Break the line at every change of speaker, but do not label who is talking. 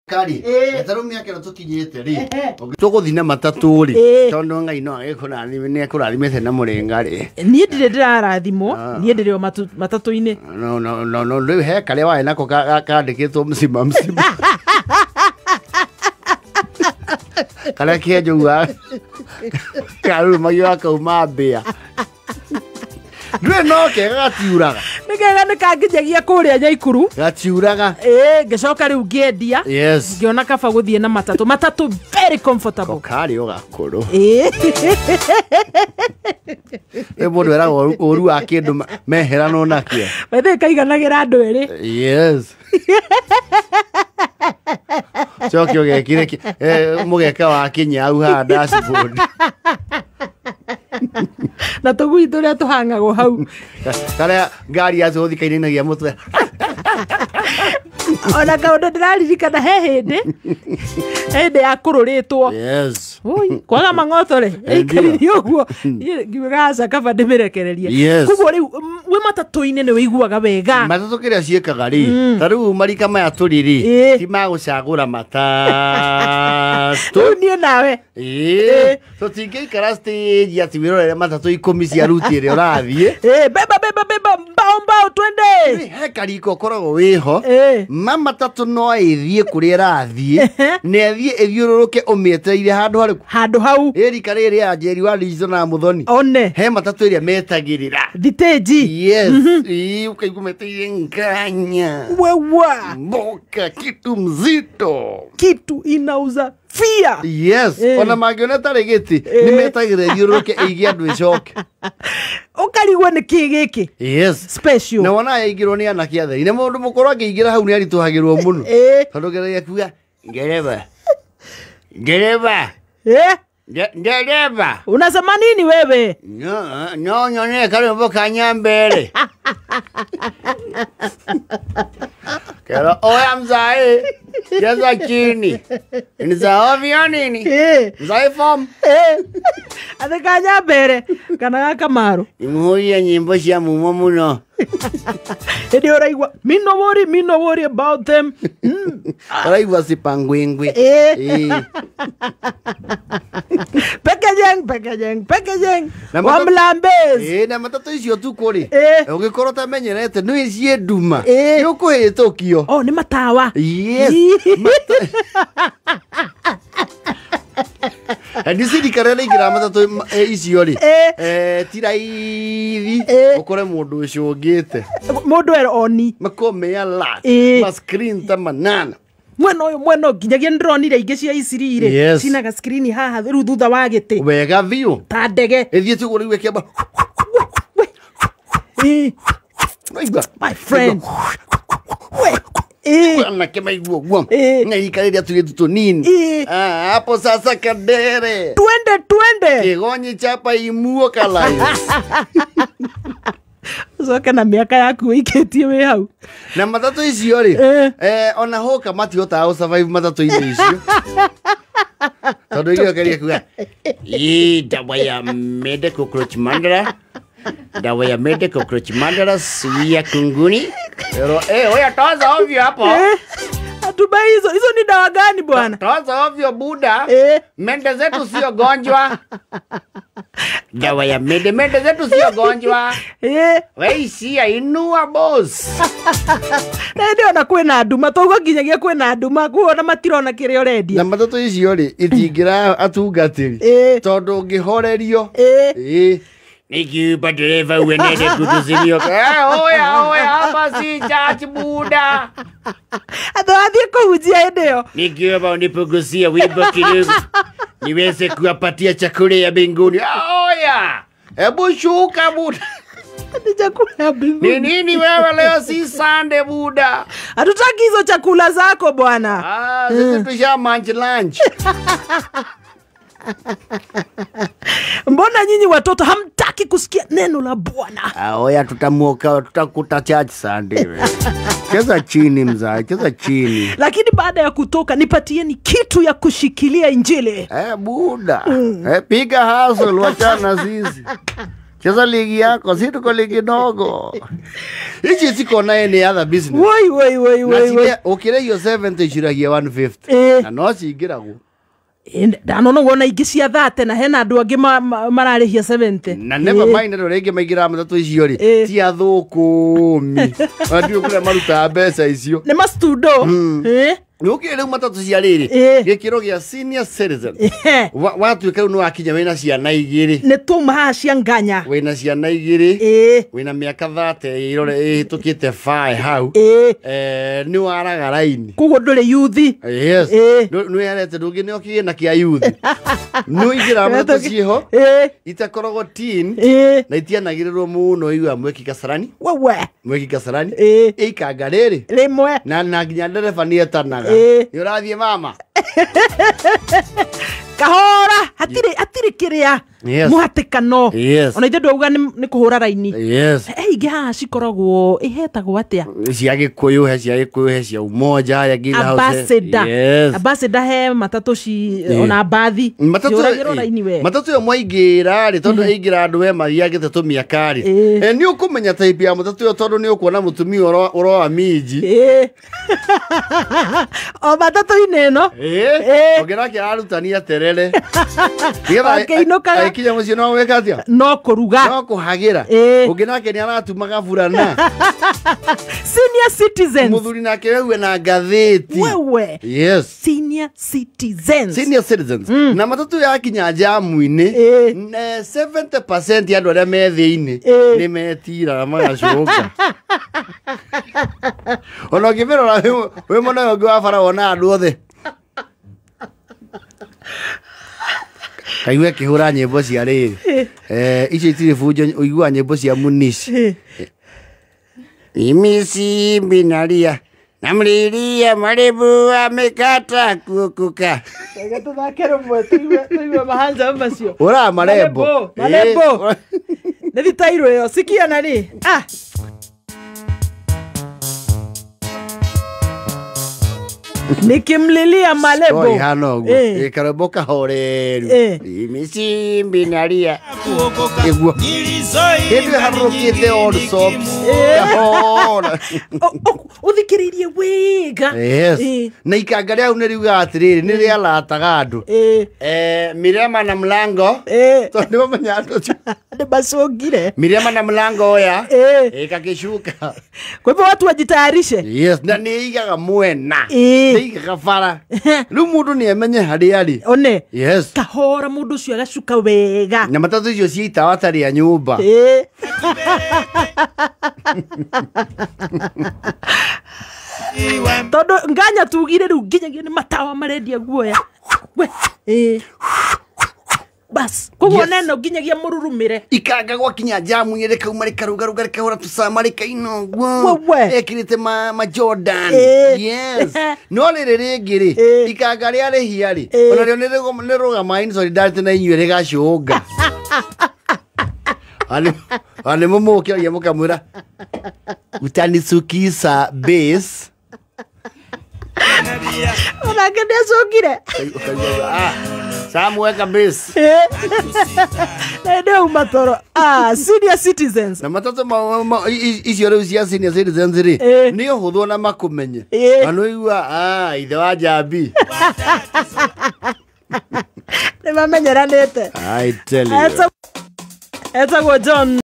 Kari, etaru miaka ĩno tũkinyĩte rĩ, tũgũthiĩ na matatũ rĩ, tondũ Ngai no agĩkũrathime nĩ ekũrathimĩte na mũrĩnga rĩ.
Niĩ ndirĩ ndĩrarathimwo, niĩ ndĩrĩ o matatũ-inĩ.
No, no, no, no, rĩu he karĩa warĩ nako kandĩkĩtwo msima msima. Karĩa kĩenjũgua karurumagio gakauma mbĩa. Ndũĩ no kega gatiuraga.
Nĩ kega nĩ kanginyagia kũrĩa Nyaikuru.
Gatiuraga.
Ĩĩ, ngĩcoka rĩu ngĩendia.
Yes.
Ngĩona kaba gũthiĩ na matatũ. Matatũ very comfortable.
Karĩ o gakũrũ.
Ĩĩ.
Rĩu mũndũ eragwo ũru wa kĩndũ meheranwo nakĩo.
By the way, kaiganagĩra andũ erĩ.
Yes. Coke ũgekire mũgeka wa kĩnyau haha dashboard.
Na tũgui tũrĩa tũhang'agwo hau.
Karĩa ngari ya cũthi kainainagia mũtwe.
Ona kaũndũ ndĩraririkana he hĩndĩ, hĩndĩ ya kũrũrĩtwo.
Yes.
Oi, kwaga mang'oto rĩ, ĩikarire ũguo. Niĩ ngiuga aca kaba ndĩmĩrekererie.
Yes.
Koguo rĩu wĩ matatũ-inĩ nĩ wĩiguaga wega.
Matatũ kĩrĩa ciĩkaga rĩ, ta rĩu marika maya tũrĩ rĩ, ti magũcagũra matatũ.
Rĩu niĩ nawe.
Ĩĩ, tũtingĩikara stage atĩ wĩrorere matatũ ikũmi cia ruti ĩrĩa ũrathiĩ.
Ĩĩ, beba beba beba, mbao mbao twende.
He kariko ũkoragwo wĩho. Ma matatũ no ĩthiĩ kũrĩa ĩrathiĩ, na ĩthiĩ ĩthiũrũrũke ũmĩetereire handũ harĩkũ?
Handũ hau.
Ĩ rika rĩrĩ ya Njeri wa Lizo na Muthoni.
One.
He matatũ ĩrĩa metagĩrĩra.
Thitĩnji.
Yes. Ĩ, ũkaigua metereire nganya.
Wewa.
Mboka, kitu mzito.
Kitu inauza fia.
Yes. Ona mangĩona tarĩ gĩtĩ, nĩ metagĩrĩra ĩthiũrũrũke ĩige andũ ĩcoke.
Ũkarigwo nĩ kĩ gĩkĩ?
Yes.
Special.
Na wona yaingĩrwo nĩ anake atheri. Na mũndũ mũkũrũ angĩingĩra hau nĩ aritũhagĩrwo mũno. Tondũ ngeragia kuga, ndereba. Ndereba. Ndereba.
Unasema nini wewe?
No, no, nyone karwĩmbo ka Nyambere. Kero, oya mzae, cheza chini. Ni za ovyo nini? Mzae form.
Atĩ ka Nyambere kana ga Kamaru.
Imuhuria nyimbo cia mumo mũno.
Hĩndĩ ũraigua, me no worry, me no worry about them.
Ũraigua sipangwingwi.
Pekejeng, pekejeng, pekejeng. Wamlambez.
Na matatũ icio tukũ rĩ, ũngĩkorwo ũtamenyerete nĩ ciĩ nduma, nĩ ũkũhĩtũkio.
Oh, nĩ matawa.
Yes. Nĩ cirika rĩrĩa rĩingĩraga matatũ icio rĩ, ti raithi ũkore mũndũ ũcũngĩte.
Mũndũ ero oni.
Makomea lat, ma screen ta manana.
Mwena ũyũ, mwena ũyũ, nginyagia nĩ ndĩronire ingĩ cia iciri rĩ, cinaga screen haha rĩu thutha wa gĩtĩ.
Wega biũ.
Ta ndege.
Ĩthiĩte ũguo rĩu ĩkĩamba.
My friend.
Anake maigua ũguo. Na rika rĩrĩa tũirĩtu tũnini. Hapo sasa kadere.
Twende twende.
Kĩgonyi chapa imuo kalai.
Ũcoke na mĩaka yaku ũikĩtie wĩ hau.
Na matatũ icio rĩ, ona hoka matihotaga gũ survive matatũ-inĩ icio. Tondũ igĩokeria kuga, ĩ dawa ya mende cockroach mandara. Dawa ya mende cockroach mandara suia kunguni. Pero oya toza ovyo hapo.
Atubai hizo, hizo ni dawa gani bwana?
Toza ovyo buda. Mende zetu sio gonjwa. Dawa ya mende, mende zetu sio gonjwa. Weishia inua boss.
Na ndio na kwĩna nduma, toguo nginyagia kwĩna nduma, kuona matirona kĩrĩa ũrendia.
Na matatũ icio rĩ, itingĩra atungatĩri. Tondũ ũngĩhorerio. Nikiupa dereva uenende kutuzimio. Oya, oya, hapa si church buda.
Andũ athiĩ kũhunjia hĩndĩ ĩyo.
Nikiomba unipunguzie wimbo kidogo niweze kuwapatia chakula ya mbinguni. Oya, hebu shuka buda.
Ni chakula ya mbinguni.
Ni nini wewe leo si Sunday buda?
Hatutaki hizo chakula zako bwana.
Sisi tusha munch lunch.
Mbona nyinyi watoto hamtaki kusikia neno la Bwana?
Oya tutamuoka, tutakuta church Sunday. Cheza chini mzee, cheza chini.
Lakini baada ya kutoka nipatieni kitu ya kushikilia injili.
Buda. Piga hustle wachana sisi. Cheza ligi yako, si tuko ligi ndogo. Ici cikona any other business.
Woi woi woi
Na
woi woi.
ciria ũkĩrĩhio 70 iciragia 150. Na no cingĩragwo.
Ndanona wona ingĩ cia 30 na hena andũ angĩ mararĩhia 70.
Na never mind andũ arĩa aingĩ maingĩraga matatũ icio rĩ, ti athũkũmi. Ona ndiũĩ kũrĩa marutaga mbeca icio.
Nĩ mastundo.
Nĩ ũkĩrĩ rĩu matatũ cia rĩrĩ, gĩkĩro gĩa senior citizen. Watuĩka rĩu nĩ wakinya wĩna ciana igĩrĩ.
Nĩ twauma haha cia nganya.
Wĩna ciana igĩrĩ. Wĩna mĩaka 30 ĩrore ĩhĩtũkĩte bae hau. Nĩ waraga raini.
Koguo ndũrĩ yuthi.
Yes. Nĩ werete ndũngĩ nĩ ũkĩgĩna kĩa yuthi. Nĩ ũingĩraga matatũ ciĩho. Itakoragwo teen. Na itianagĩrĩrwo mũno iguaga mweki Kasarani.
Wewe.
Mweki Kasarani. Ĩikanga rĩrĩ.
Rĩmwe.
Na nginya ndereba nĩ etanaga. Nĩ ũrathiĩ mama.
Kahora hatirĩ kĩrĩa.
Yes.
Mũhatĩkano.
Yes.
Ona ithuĩ ndwauga nĩ kũhũra raini.
Yes.
Ingĩ haha cikoragwo ihetagwo atĩa?
Cia Gĩkũyũ, he cia Gĩkũyũ, he cia Umoja, harĩa Ngila House.
Ambassador.
Yes.
Ambassador he matatũ ci ona mbathi.
Matatũ
Ciũragĩrwo raini we.
Matatũ ĩyo mwaingĩra rĩ, tondũ ĩingĩra andũ we mathiangĩte tũmĩaka rĩ. Nĩ ũkũmenya type ya matatũ ĩyo tondũ nĩ ũkuona mũtumia ũroa minji.
O matatũ-inĩ ĩno.
Ũngĩ nake ararutania terere. Nĩgetha
Akĩinũkaga.
Agĩkinya mũciĩ no gwĩka atĩa?
No kũruga.
No kũhagĩra. Ũngĩ nake nĩ aratumaga burana.
Senior citizens.
Mũthuri nake wewe na ngathĩti.
Wewe.
Yes.
Senior citizens.
Senior citizens. Na matatũ yakinya jamu-inĩ, 70% ya andũ arĩa me thĩinĩ nĩ metiraga magacoka. Ona ũngĩmĩrora wĩ mwena ũyũ ũngĩ wa bara wona andũ othe. Kaigua akĩhũra nyĩmbo cia rĩrĩ. Icio itirĩ bunjo, ũiguaga nyĩmbo cia Munishi. Mimi mbinaria namlilia mwalimu amekata kuokoka.
Reke tũthake rũmwe tũigue mahanja macio.
Ũra marembo.
Marembo. Nĩ thitairwo ĩyo sikia nani. Nikimlilia malebo.
Story hano ũguo. Karwĩmbo kahoreru. Mimi mbinaria. Ĩguo. Hĩndĩ ĩyo harũrũkĩte all sops. Kahora.
Ũthikĩrĩirie wega.
Yes. Na ikanga rĩau nĩ riugaga atĩrĩrĩ, nĩ rĩarataga andũ. Mirema na mlango. Tondũ nĩ mamenya andũ acio.
Nĩ macũngire.
Mirema na mlango oya. Ĩkagĩcuka.
Kwa hivyo watu wajitayarishe.
Yes, na nĩ ĩigaga mwena. Nĩ ĩigaga bara. Rĩu mũndũ nĩ amenye harĩa arĩ.
One.
Yes.
Kahora mũndũ ũcio agacuka wega.
Na matatũ icio ciĩ itawa ta rĩa nyũmba.
Tondũ nganya tugire rĩu nginyagia nĩ matawa marendia guoya. We. Bas. Koguo neno nginyagia mũrurumĩre.
Ikanga gwakinya jamu-inĩ rĩkauma rĩkarũgarũga rĩkahũra tũcama rĩkaina ũguo.
Wewe.
Ekĩrĩte ma Jordan. Yes. No rĩrĩ rĩngĩ rĩ, ikanga rĩa rĩhia rĩ, ona rĩo nĩ rũgamaga in solidarity na inyuĩ rĩgacũnga. Ani mũmũkĩragia mũkamwĩra utanisukisa base.
Onake nĩacũngire.
Samuweka base.
Na ndio toro. Senior citizens.
Na matatũ icio rĩu cia senior citizens rĩ, nĩ ũhũthũ na makũmenye. Na nĩũigua, ithe wa Njambi.
Nĩ mamenyeranĩte.
I tell you.
Etagwo John.